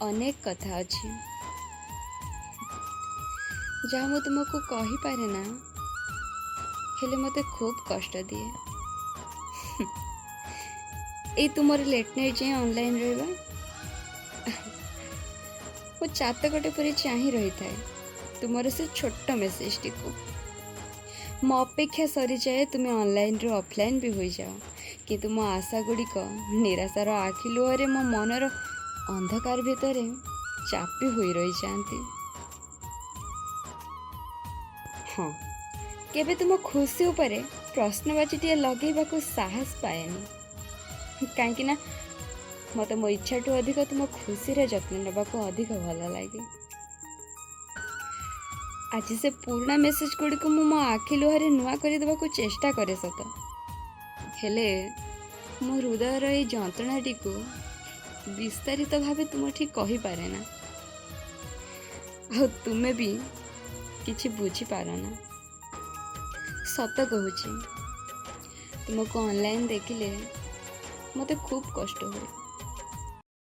ଅନେକ କଥା ଅଛି ଯାହା ମୁଁ ତୁମକୁ କହିପାରେ ନା, ହେଲେ ମୋତେ ଖୁବ୍ କଷ୍ଟ ଦିଏ। ଏଇ ତୁମର ଲେଟ୍ ନାଇଟ୍ ଯାଏଁ ଅନଲାଇନ୍ ରହିବା। ମୁଁ ଚାତକଟେ ପରି ଚାହିଁ ରହିଥାଏ ତୁମର ସେ ଛୋଟ ମେସେଜଟିକୁ। ମୋ ଅପେକ୍ଷା ସରିଯାଏ, ତୁମେ ଅନଲାଇନ୍ରୁ ଅଫଲାଇନ୍ ବି ହୋଇଯାଅ, କିନ୍ତୁ ମୋ ଆଶା ଗୁଡ଼ିକ ନିରାଶାର ଆଖି ଲୁହରେ ମୋ ମନର ଅନ୍ଧକାର ଭିତରେ ଚାପି ହୋଇ ରହିଯାଆନ୍ତି। ହଁ, କେବେ ତୁମ ଖୁସି ଉପରେ ପ୍ରଶ୍ନବାଚୀଟିଏ ଲଗେଇବାକୁ ସାହସ ପାଏନି, କାହିଁକି ନା ମୋତେ ମୋ ଇଚ୍ଛାଠୁ ଅଧିକ ତୁମ ଖୁସିର ଯତ୍ନ ନେବାକୁ ଅଧିକ ଭଲ ଲାଗେ। ଆଜି ସେ ପୁରୁଣା ମେସେଜ ଗୁଡ଼ିକୁ ମୁଁ ମୋ ଆଖି ଲୁହରେ ନୂଆ କରିଦେବାକୁ ଚେଷ୍ଟା କରେ ସତ, ହେଲେ ମୋ ହୃଦୟର ଏଇ ଯନ୍ତ୍ରଣାଟିକୁ ବିସ୍ତାରିତ ଭାବେ ତୁମଠି କହିପାରେ ନା, ଆଉ ତୁମେ ବି କିଛି ବୁଝିପାର ନା। ସତ କହୁଛି, ତୁମକୁ ଅନଲାଇନ୍ ଦେଖିଲେ ମୋତେ ଖୁବ୍ କଷ୍ଟ ହୁଏ।